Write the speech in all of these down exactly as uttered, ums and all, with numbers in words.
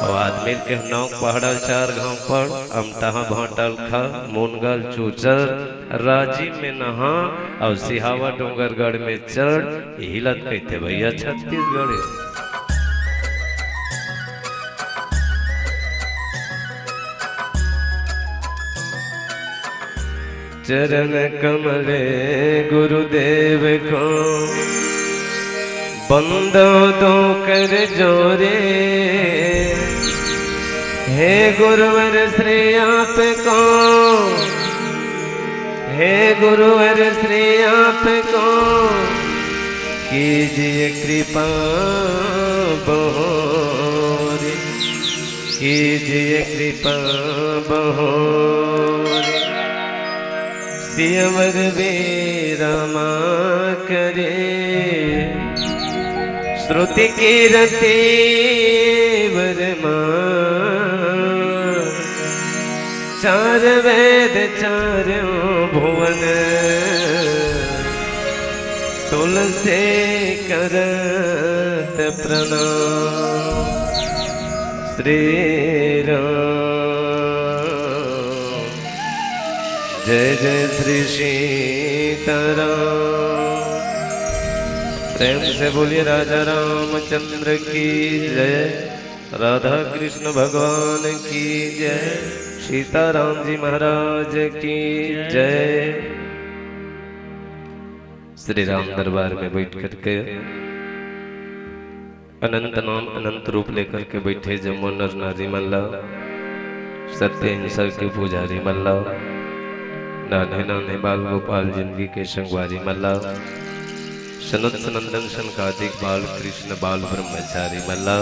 अउ आदमी के नौ पहाड़ा चार घाम पड़, अमटहा भांटा ल खा, मुनगा ल चूचर, राजिम में नहा, अउ सिहावा डोंगरगढ़ में चढ़, इही ला त कहिथे भैया छत्तीसगढ़ी। चरण कमल गुरुदेव को, बंदो दो कर जोरे। हे गुरुवर श्री आपको, हे गुरुवर श्री आपको, कीजिए कृपा बहोरी, कीजिए कृपा बहोरी। सियवर बेरा मा करे, श्रुति कीरति वर मा, चार वेद चारों भुवन, तुलसी करत प्रणाम। श्री राम। जय जय श्री सीताराम। प्रेम से बोलिए राजा रामचंद्र की जय, राधा कृष्ण भगवान की जय, सीताराम जी महाराज की जय। श्री राम दरबार में बैठ करके अनंत नाम अनंत रूप लेकर के बैठे जम्मो नर नारी मन ला, सत्य अहिंसा के पुजारी मन ला, नान्हे नान्हे बाल गोपाल जिंदगी के संगवारी मन ला, सनत सनंदन सनकादिक बाल कृष्ण बाल ब्रह्मचारी मन ला,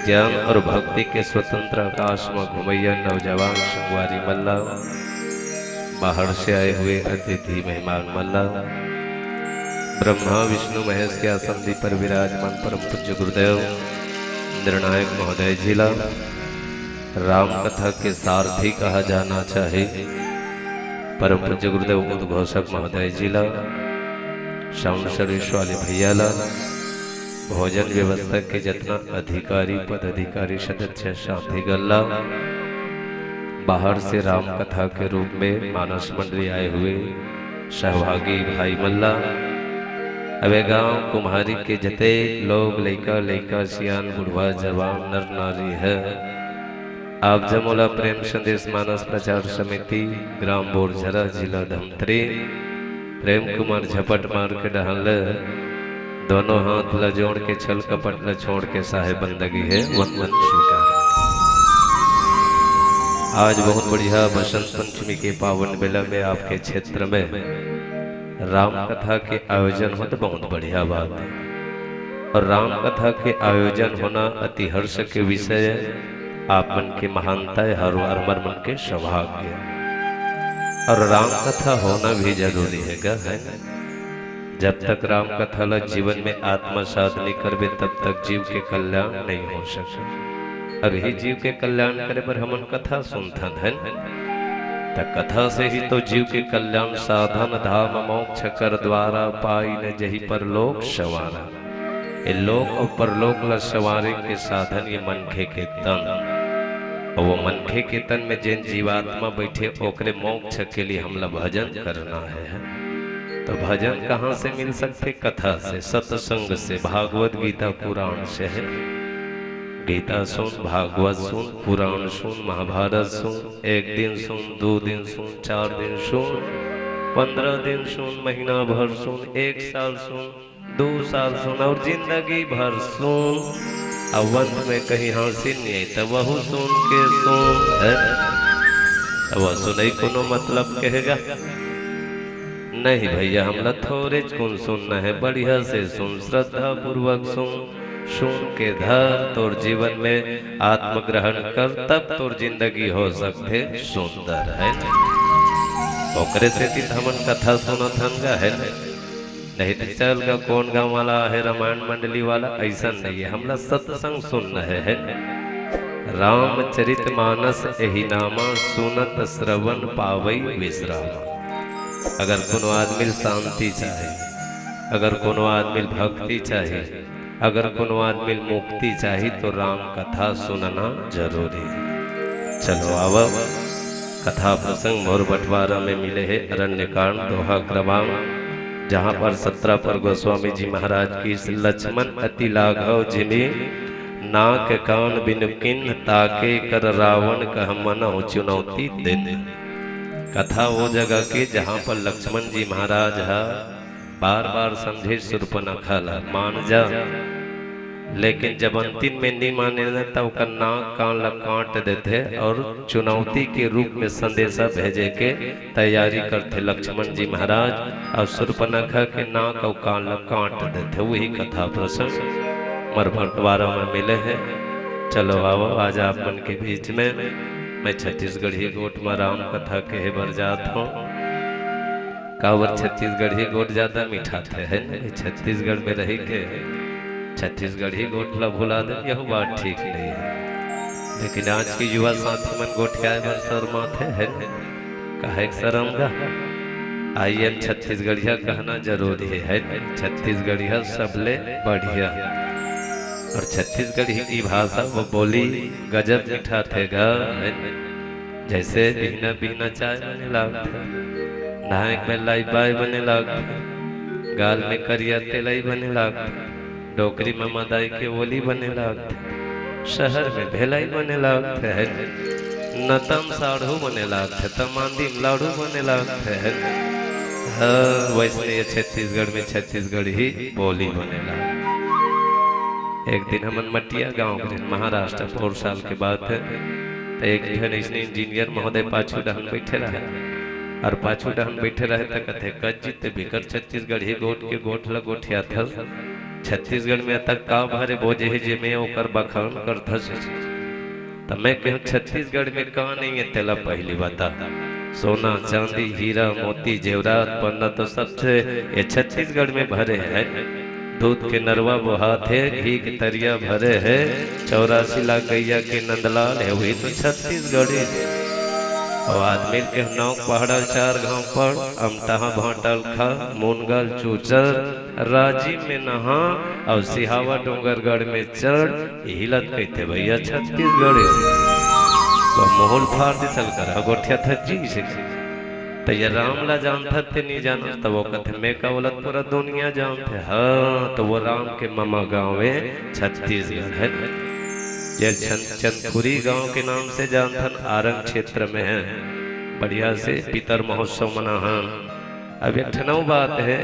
ज्ञान और भक्ति के स्वतंत्र आकाश में घुमैया नौजवान संगवारी मन ला, बाहर से आए हुए अतिथि मेहमान मन ला, ब्रह्मा विष्णु महेश के आसन पर विराजमान परम पूज्य गुरुदेव निर्णायक महोदय जी ला, राम कथा के सारथी कहा जाना चाहे परम पूज्य गुरुदेव उद्घोषक महोदय जी ला, साउंड सर्विस वाले भैया ला, भोजन व्यवस्था के जितना अधिकारी पदाधिकारी सदस्य साथी गल्ला, बाहर से राम कथा के रूप में मानस मंडली आए हुए सहभागी भाई मल्ला, अबे गांव कुम्हारी के जते लोग, लइका लइका, सियान बुढ़वा जवान नर नारी है, आप जमोला प्रेम संदेश मानस प्रचार समिति, ग्राम बोरझरा, जिला धमतरी, प्रेम कुमार झपट मार के डहन ले दोनों हाथ ला जोड़ के छल कपट ला छोड़ के साहेब बंदगी है वंदन स्वीकार। आज बहुत बढ़िया बसंत पंचमी के पावन बेला में आपके क्षेत्र में राम कथा के आयोजन हो तो बहुत बढ़िया बात है। और राम कथा के आयोजन होना अति हर्ष के विषय है। आप मन के महानता है, हर, हर मन के सौभाग्य है। और राम कथा होना भी जरूरी है गा, है ना? जब तक राम कथा ला जीवन में आत्मसात नहीं करबे, तब तक जीव के कल्याण नहीं हो सके। अभी जीव के कल्याण करे बर हमन कथा सुनथन, है ना? त कथा से ही तो जीव के कल्याण साधन धाम मोक्ष कर द्वारा, पाई न जही परलोक संवारा। ये लोक और परलोक ला संवारे के साधन ये मनखे के तन, और वो मनखे के तन में जेन जीवात्मा बैठे, ओकरे मोक्ष के लिए हमला भजन करना है। तो भजन कहाँ से मिल सकते? कथा से, सत्संग से, भागवत गीता पुराण से है। गीता सुन, भागवत सुन, पुराण सुन, महाभारत सुन, एक दिन सुन, दो दिन सुन, चार दिन सुन, पन्द्रह दिन सुन, महीना भर सुन, एक साल सुन, दो साल सुन और जिंदगी भर सुन। अब अंत में कहीं हाँसी नहीं आई, तब वहू सुन के सुन, है? अब वह सुनई कोनो मतलब कहेगा? नहीं भैया, हमला थोड़े कुन सुनना है, बढ़िया से सुन, श्रद्धा पूर्वक सुन, सुन के धर, तोर जीवन में आत्मग्रहण कर, तब तोर जिंदगी हो सकथे सुंदर, है ना? ओकरे सेती त हमन कथा सुनत हन गा, है ना? नहीं तो चल गा, कौन गांव वाला है, रामायण मंडली वाला, ऐसा नहीं है। हमला सत्संग सुनना है, है ना? रामचरित मानस एही नामा, सुनत श्रवण पावई विश्रामा। अगर कोनो आदमी ल शांति चाहे, अगर कोनो आदमी ल भक्ति चाहे, अगर कोनो आदमी ल मुक्ति चाही तो राम कथा सुनना जरूरी हे। चलो आवव, कथा प्रसंग मोर बंटवारा में मिले हे, अरण्यकांड दोहा क्रमांक, जहाँ पर सत्रह पर गोस्वामी जी महाराज की लक्ष्मण अति लाघव जिमि, नाक कान बिनु कीन्ह ताके कर रावण कह मनहु चुनौती देत। कथा वो जगह के जहाँ पर लक्ष्मण जी महाराज ह बार बार समझे सुर्पनखा ला, मान जा, लेकिन जब अंतिम में नी माने न, तब ओकर नाक कान ला काट देथे और चुनौती के रूप में संदेशा भेजे के तैयारी करथे लक्ष्मण जी महाराज, और सुर्पनखा के नाक और कान ला काट देथे। वही कथा प्रसंग मोर बंटवारा में मिले हे। चलो आवव, आज आप मन के बीच में मैं छत्तीसगढ़ी गोठ में राम कथा कहे बर जात हूँ। काबर छत्तीसगढ़ी गोठ ज्यादा मिठाथे, हे न? छत्तीसगढ़ में रही के छत्तीसगढ़ी गोठ ला भुला दे, यहू बात ठीक नहीं हे। लेकिन आज के युवा साथी मन गोठियाए बर शर्माथे, हे न? काहे के शरम गा? I am छत्तीसगढ़िया कहना जरूरी हे, हे न? छत्तीसगढ़िया सबले बढ़िया। और छत्तीसगढ़ी की भाषा वो बोली गजब मिठाथे गा, हे न? जैसे बिहना बिहना चाय बने लागथे, नहाए के बेर लाई बाय बने लागथे, गाल में करिया तेलई बने लागथे, डोकरी में मदाई के ओली बने लागथे, शहर में भेलाई बने लागथे, हे न? नतन साढ़ू बने लागथे, त मांदी में लाड़ू बने लागथे, हे न? हाँ, वैसने ये छत्तीसगढ़ में छत्तीसगढ़ी बोली बने लागथे। एक दिन हमन मटिया गांव के रहेन, महाराष्ट्र, बहुत साल के बात हे, त एक झन अइसने इंजीनियर महोदय पाछू डहन बइठे रहे, और पाछू डहन बइठे रहे त कथे, "कज्जित बिकट छत्तीसगढ़ी गोठ के गोठ ल गोठियाथस, छत्तीसगढ़ में अतक का भरे बोजे हे जेमे ओकर बखान करथस?" त मैं कहूं, "छत्तीसगढ़ में का नहीं हे तेला पहिली बता, सोना चांदी हीरा मोती जेवरात पन्ना तो सब छे ये छत्तीसगढ़ में भरे हे।" दूध के नरवा बोहात हे, घी के तरिया भरे हे, चौरासी लाख गैया के नंदलाल हे, वही तो छत्तीसगढ़ी हे। अउ आदमी के नाव पहाड़ा चार घाव पड़, अमटहा भांटल खा, मुनगल चूचर, राजी में नहा, अउ सिहावा डोंगरगढ़ में चढ़, यही लत कहते भैया छत्तीसगढ़ी। तो मोहल फाड़ दे चल कर गोठिया थची से। त ये राम ला जानथस ते नी जानस, त वो कथे, "मैं का ओला पूरा दुनिया जानथे।" हाँ, त वो राम के ममा गाँव हे छत्तीसगढ़, हे न? ये चंद-, चंदखुरी गाँव के नाम से जानथन, आरंग क्षेत्र में हे। बढ़िया से पितर महोत्सव मनाहन। अब एक ठन अउ बात हे,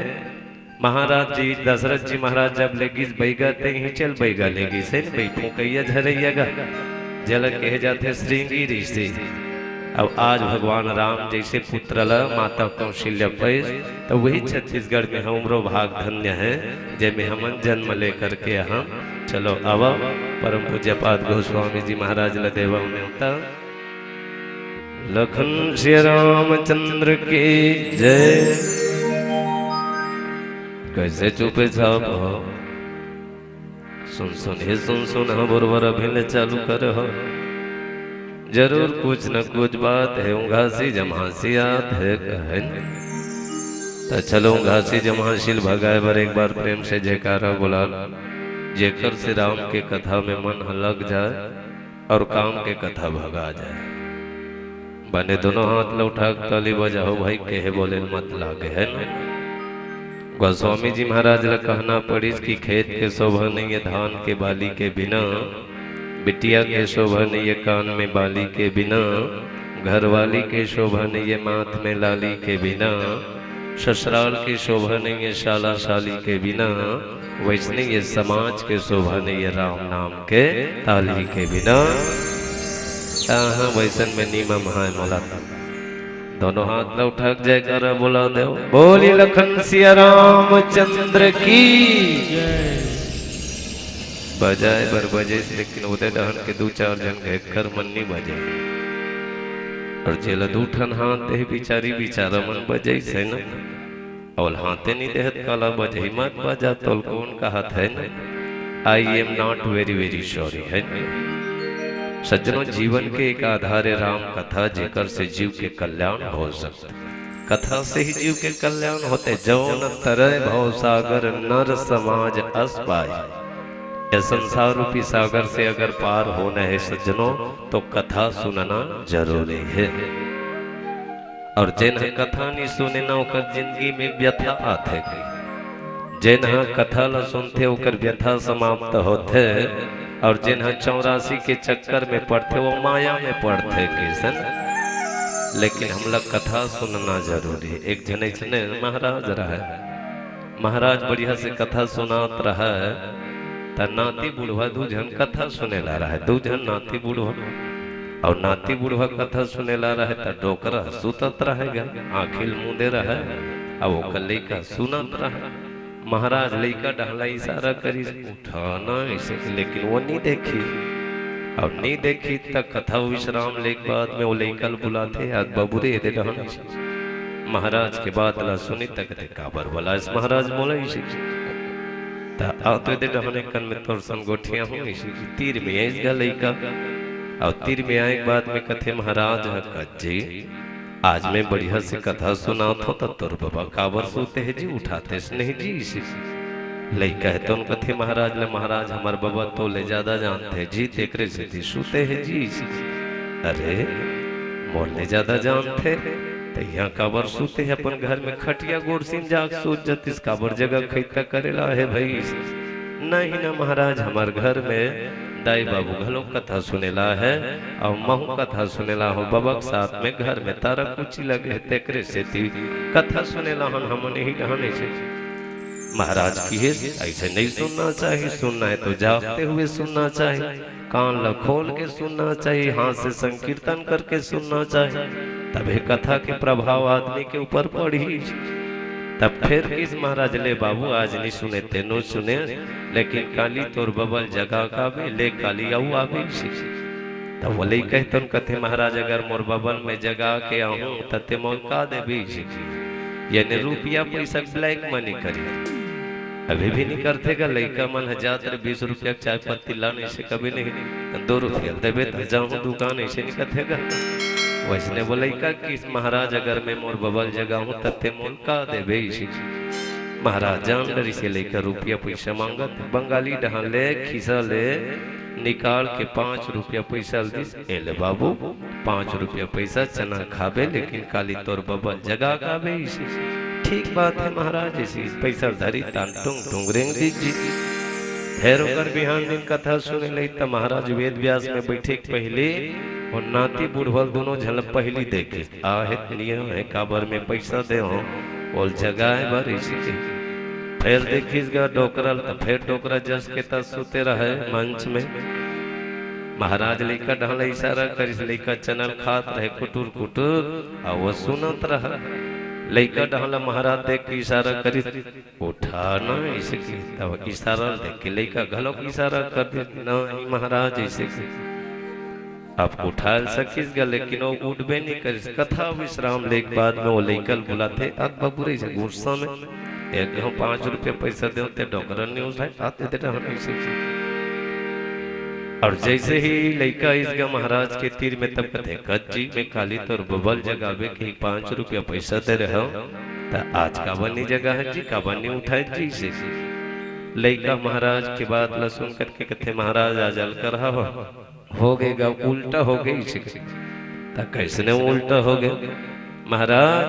महाराज जी, दशरथ जी महाराज जब लेगिस बइगा, ते ही चल बइगा लेगिस, हे न, बई फूंकइया झरइया गा, जेला कहे जाथे श्रृंगी ऋषि। अब आज भगवान राम जइसे पुत्र ल माता कौशल्या पइस, त वही छत्तीसगढ़ में हमरो भाग धन्य हे, जेमे हमन जन्म लेकर के हम। चलो आवव, परम पूज्यपाद गोस्वामी जी महाराज ल देवव नेवता। लखन सिया रामचंद्र की जय। कैसे चुपे चाप हो? सुन सुन हे सुन सुन, हाँ बोरबर अभिन ले चालू करे हो। जरूर कुछ न कुछ बात हे, उंघासी जम्हासी आत हे, कहे न। त चलो उंघासी जम्हासी ल भगाए बर एक बार प्रेम से जयकारा बोला। जेकर से राम के कथा में मन ह लग जाए और काम के कथा भगा जाए। बने दोनों हाथ ल उठा के ताली बजाओ भाई, केहे बोले ल मत लागे, हे न? गोस्वामी जी महाराज ल कहना पड़िस कि खेत के शोभा नइये धान के बाली के बिना, बिटिया के शोभा नइये कान में बाली के बिना, घरवाली के शोभा नइये माथ में लाली के बिना, ससुराल के शोभा नइये साला साली के बिना, वइसने ये समाज के शोभा नइये राम नाम के ताली के बिना। आहा, वइसन में नीमम हाय मोला। दोनों हाथ ल उठा के जयकारा बोला देव, बोली लखन सिया रामचंद्र की। बजाए बर बजे, लेकिन ओदे डहन के दू चार झन घेक्खर मन नी बजे। और जेला दू ठन हाथ दे बिचारी बिचारा मन बजइस हे न, अउ हाथे नी देहत काला बजही मत बजा, तोल कौन कहत हे न? I am not very very sorry, हे न? सज्जनों, जीवन के एक आधार हे राम कथा, जेकर से जीव के कल्याण हो सकत। कथा से ही जीव के कल्याण होथे। जौन तरय भव सागर नर समाज अस पाए, यह संसार रूपी सागर से अगर पार होना है सज्जनों, तो कथा सुनना जरूरी है। और जेन ह कथा नहीं सुने ना, ओकर जिंदगी में व्यथा आथे। जेन ह कथा ला सुनथे, ओकर व्यथा समाप्त होथे। और जेन ह चौरासी के चक्कर में पड़थे, वो माया में पड़थे। किसन, लेकिन हमला कथा सुनना जरूरी है। एक झन ऐसने महाराज रहे, महाराज बढ़िया से कथा सुनात रहय, त नाती बुढ़वा दू झन कथा सुनेला रहय, दू झन नाती बुढ़वा। और नाती बुढ़वा कथा सुनेला रहय, त डोकरा सुतत रहय गा, आँखी ल मूंदे रहय, अब ओकर लइका सुनत रहय। महाराज लइका डहला इशारा करिस, "उठा ना," ऐसे, लेकिन वो नहीं देखी। और नहीं देखी, त कथा विश्राम लेके बाद में वो लइका ल बुलाथे, "आज बाबू रे, एदे डहन।" महाराज के बात ला सुनी, त कथे, "काबर बलास महाराज मोला इसे?" त आ तो एदे डहन कन में तोर सन गोठिया हूँ, इसे तीर में आइस गा लइका। और तीर में आए के बाद में कथे, "महाराज ह कज्जी, आज मैं बढ़िया से कथा सुनात हूँ, त तोर बबा काबर सुते हे जी, उठातेस नहीं जी?" इसे लइका हे तोन कथे महाराज ले, "महाराज, हमर बबा तो ले ज्यादा जानथे जी, तेकरे सेती सुते हे जी।" इसे, "अरे, मोर ले ज्यादा जानथे, त यहाँ काबर सुते हे? अपन घर में खटिया गोड़सिन जाके सूत जतिस, काबर जगह खैता करेला हे भई?" नहीं ना महाराज, हमर घर में दाई बाबू घलो कथा सुनेला हे, अउ महू कथा सुनेला हो, बबा के साथ में घर में तारा कुची लगे हे, तेकरे सेती कथा सुनेला हन हमन यही डहन से। महाराज किहिस, "ऐसे नहीं सुनना चाहिए, सुनना है तो जागते हुए सुनना चाहिए, कान ला खोल के सुनना चाहिए, हाथ से संकीर्तन करके सुनना चाहिए, तबे कथा के प्रभाव आदमी के ऊपर पड़ही।" तब फिर किहिस महाराज, "ले बाबू, आज नहीं सुने, तेनो सुने, लेकिन काली तोर बबल जगा काबे, ले काली अउ आबे।" तब वो लइका हे तोन कथे, "महाराज, अगर मोर बबल में जगा के आहूँ, त ते मोल का देबे?" यानी रुपया पैसा के black money करी। अभी भी नहीं करथे गा, लइका मन ह जात रहे, बीस रुपया के चाय पत्ती लाने से कभी नहीं, दो रुपया देबे त जाहूँ दुकान, ऐसे नहीं करथे गा। वैसने वो लइका किहिस, "महाराज, अगर मैं मोर बबल जगाहूँ, त ते मोल का देबे?" इसे महाराज जान डरिस, ये लइका रुपया पैसा मांगत, बंगाली डहान ले खिसा ले निकाल के पाँच रुपया पैसा ल दिस, "ए ले बाबू, पाँच रुपया पैसा, चना खाबे, लेकिन काली तोर बबल जगा खाबे।" इसे, "ठीक बात है महाराज।" इसे पैसा धरी तान टुंग टुंग रेंग दिस जी। फिर ओकर बिहान दिन कथा सुने लई त महाराज वेद व्यास में बैठे के पहले वो नाती बुढ़वल दोनों झन ल पहली देखे, "आ हे निया हे, काबर में पैसा दे हो, ओल जगाए बर।" इसे फिर देखिस गा डोकरा ल, त फिर डोकरा जस के तस सुते रहे मंच में। महाराज लइका डहला इशारा करिस, लइका चना ल खात रहे कुटुर कुटुर, अउ वो सुनत रहा। लइका डहला महाराज देख के इशारा करिस, "उठा ना," इसे किहिस। तब इशारा ल देख के लइका घलोक इशारा कर दिस, "नहीं महाराज," इसे किहिस। अब उठा ल सकिस गा, लेकिन वो उठबे नहीं करिस। कथा विश्राम ले के बाद में वो लइका ल बुलाथे, "अत बाबू रे," इसे गुस्सा में, "एक घाव पाँच रुपया पैसा देव, ते डोकरा नहीं उठाए, आते दे रहा नहीं," इसे किहिस। और जैसे ही लइका आइस गा महाराज के तीर में, तब कथे, "कज्जी, मैं काली तोर बबल जगाबे के पाँच रुपया पैसा दे रहे हूँ, त आज काबर नहीं जगाहे जी, काबर नहीं उठाए जी?" इसे लइका महाराज के बात ला सुन करके कथे, "महाराज, आज अलकर हव, हो गे गा, उल्टा हो गे," इसे। "त कैसने उल्टा हो गे?" "महाराज,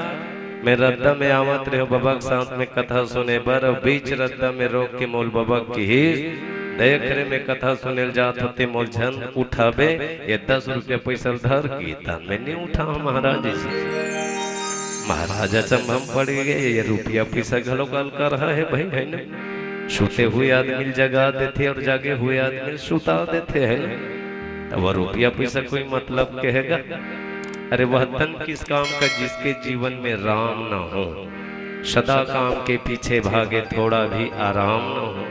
मैं रद्दा में आवत रहे बबा के साथ में कथा सुने बर, अउ बीच रद्दा में रोक के मोल बबा किहिस, 'देख रे, मैं कथा सुने ल जात हों, ते मोल झन उठाबे, ये दस रुपया पैसा ल धर,' किहिस, त मैं नहीं उठाहूँ महाराज।" इसे महाराज अचंभा में पड़ गे, "ये रुपया पैसा घलो अलकर हे भाई, है ना? सुते हुए आदमी ल जगा देथे और जागे हुए आदमी ल सुता देथे, है ना? तब वो रुपया पैसा कोई मतलब के हे गा?" अरे वह तन किस काम का जिसके जीवन में राम न हो, सदा काम के पीछे भागे, थोड़ा भी आराम न हो।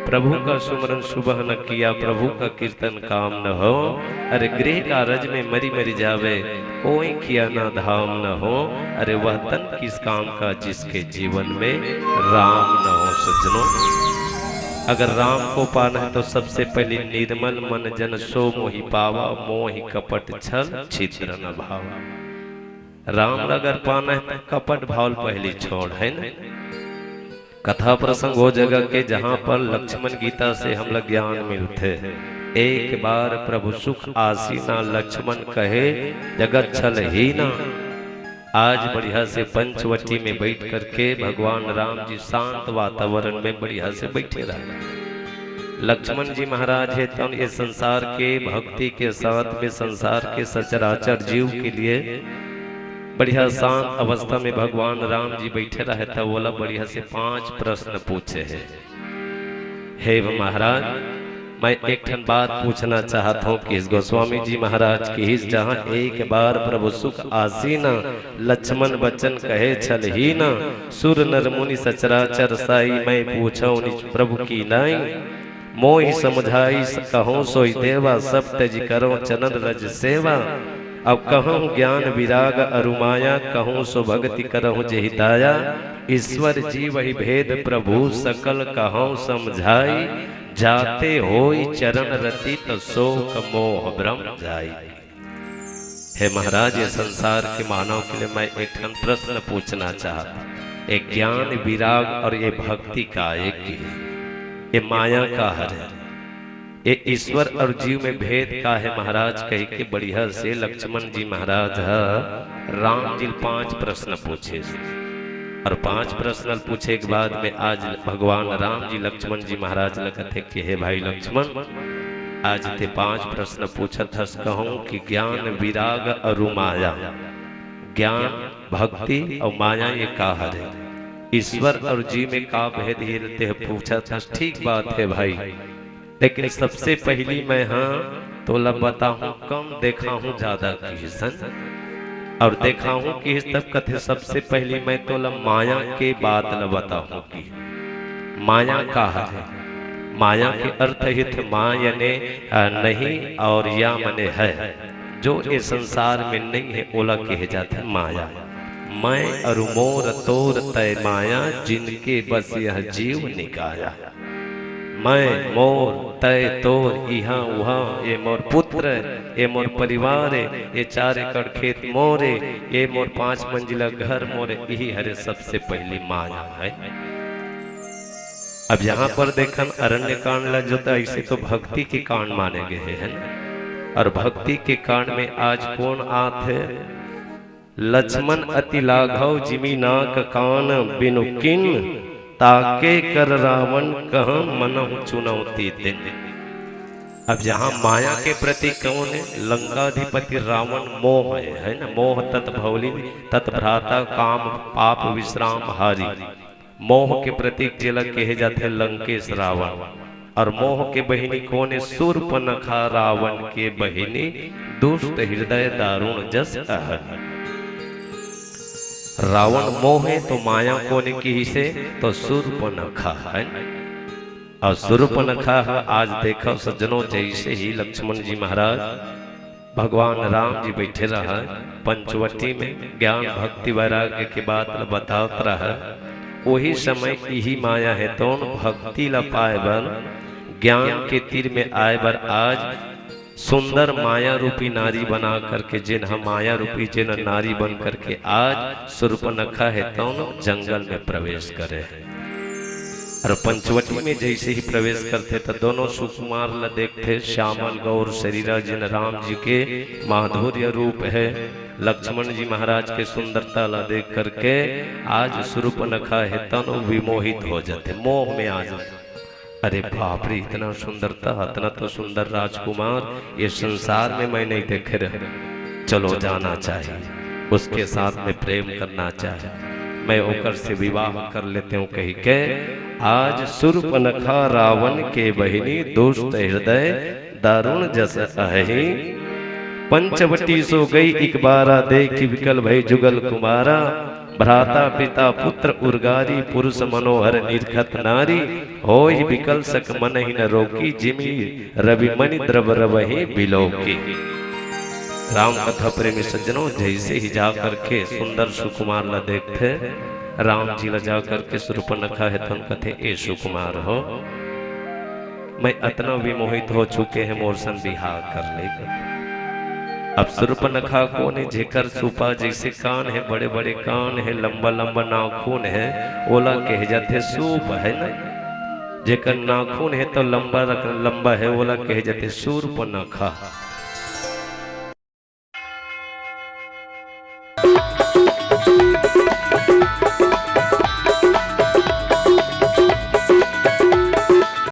प्रभु का सुमरन सुबह न किया, प्रभु का कीर्तन काम न हो। अरे गृह कारज में मरी मरी जावे, कोई किया ना धाम न हो। अरे वह तन किस काम का जिसके जीवन में राम न हो। सज्जनों, अगर राम को पाना है तो सबसे पहले निर्मल मन जन सो मोहि पावा, मोहि कपट छल छिद्र न भावा। राम ला अगर पाना है तो कपट भाव ल पहली छोड़, है ना? कथा प्रसंग वो जगह के, जहाँ पर लक्ष्मण गीता से हमला ज्ञान मिलथे। एक बार प्रभु सुख आसीना, लक्ष्मण कहे जगत छल ही ना। आज बढ़िया से पंचवटी में बैठ करके भगवान राम जी शांत वातावरण में बढ़िया से बैठे रहे। लक्ष्मण जी महाराज हे तन ये संसार के भक्ति के साथ में संसार के सचराचर जीव के लिए बढ़िया शांत अवस्था में भगवान राम जी बैठे रहे, त ओला बढ़िया से पांच प्रश्न पूछे हे। हे महाराज, मैं एक ठन बात पूछना चाहत हूँ कि इस गोस्वामी जी महाराज की हिस जहाँ एक बार प्रभु सुख आसीना, लक्ष्मण वचन कहे छल ही ना, सुर नर मुनि सचराचर साई, मैं पूछो निज प्रभु की नाई। मोहि समझाई कहूँ सोई देवा, सब तज करो चनन रज सेवा। अब कहूँ ज्ञान विराग अरु माया, कहूँ सो भगति करहु जेहि दाया। ईश्वर जीव ही भेद प्रभु सकल कहूँ समझाई, जाते होई चरण रति त शोक मोह भ्रम जाई। हे महाराज, ये संसार के मानव के लिए मैं एक ठन प्रश्न पूछना चाहत, ये ज्ञान विराग और ये भक्ति का एक ही, ये माया का हरे, ये ईश्वर और जीव में भेद का हे महाराज, कह के बढ़िया से लक्ष्मण जी महाराज ह राम जी ल पांच प्रश्न पूछे। और पांच प्रश्न पूछे के बाद में आज भगवान राम जी लक्ष्मण जी महाराज ल कथे कि हे भाई लक्ष्मण, आज ते पांच प्रश्न पूछत हस, कहूँ कि ज्ञान विराग अरु माया, ज्ञान भक्ति और माया ये का हरे, ईश्वर और जीव में का भेद हे ते पूछत हस। ठीक बात हे भाई, लेकिन सबसे पहली मैं हाँ तोला बताहूँ कम, देखाहूँ ज्यादा किहिस। और देखाहूँ किहिस तब कथे सबसे पहली मैं तोला माया के बात ल बताहूँ कि माया का हरे। माया के अर्थ हित मायने, अ, नहीं और या मने है, जो ये संसार में नहीं है ओला कहे जाथे माया। मैं अरु मोर तोर तय माया, जिनके बस यह जीव निकाया। मैं, मोर, तय, तोर, इहाँ उहाँ, ये मोर पुत्र, ये मोर परिवार हे, ये चार एकड़ खेत मोर हे, ये मोर पांच मंजिला घर मोर हे, यही हरे सबसे पहली माया हे। अब यहाँ पर देखन अरण्य कांड ला जो त ऐसे तो भक्ति के कांड माने गए हे, है ना? और भक्ति के कांड में आज कौन आत हे? लक्ष्मण अति लाघव जिमि नाक कान बिनु किन, ताके कर रावण कह मनहु चुनौती दिन। अब यहाँ माया के प्रतीक कौन हे? लंकाधिपति रावण मोह हे, है ना? मोह तत भौली तत भ्राता काम पाप विश्राम हारी। मोह के प्रतीक जेला कहे जाथे लंकेश रावण। और मोह के बहिनी कोन हे? सूर्पनखा रावण के बहिनी, दुष्ट हृदय दारुण जस अहन। रावण मोह हे तो माया कोन हे किहिसे? तो सूर्पनखा हे। और सूर्पनखा ह आज देखो सज्जनों, जैसे ही लक्ष्मण जी महाराज भगवान राम जी बैठे रहा पंचवटी में, ज्ञान भक्ति वैराग्य के बात ल बतात रहा। वही समय इही माया हे तौन भक्ति ल पाए बर, ज्ञान के तीर में आए बर आज सुंदर माया रूपी नारी बना करके, जेन ह माया रूपी जेन नारी बन करके आज सूर्पनखा हे तौन जंगल में प्रवेश करे। और पंचवटी में जैसे ही प्रवेश करथे त दोनों सुकुमार ल देखथे, श्यामल गौर शरीरा जिन राम जी के माधुर्य रूप हे। लक्ष्मण जी महाराज के सुंदरता ल देख करके आज सूर्पनखा हे तन विमोहित हो जाथे, मोह में आ जाथे। अरे बाप रे, इतना सुंदरता, इतना तो सुंदर राजकुमार ये संसार में मैं नहीं देखे रहे। चलो जाना चाहिए, उसके साथ में प्रेम करना चाहिए, मैं ओकर से विवाह कर लेते हूँ कही के आज सूर्पनखा रावण के बहिनी दुष्ट हृदय दारुण जस अहही। पंचवटी सो गई इकबारा, देखि विकल भई जुगल कुमारा। भ्राता पिता पुत्र उर्गारी, पुरुष मनोहर निरखत नारी। होई विकल सक मनहि न रोकी, जिमि रवि मणि द्रव रवहि बिलोकी। राम कथा प्रेमी सज्जनों, जैसे ही जा करके सुंदर सुकुमार ला देखथे, राम जी ला जा करके सूर्पनखा हे तन कथे, ए सुकुमार हो, मैं अतना विमोहित हो चुके हैं, मोर सन बिहाव कर ले। अब सूर्पनखा कोन हे? जेकर सूपा जैसे कान हे, बड़े बड़े कान हे, लंबा लंबा नाखून हे, ओला कहे जाथे सूप, है ना? जेकर नाखून हे तो लंबा रख-, लंबा हे, ओला कहे जाथे सूर्पनखा।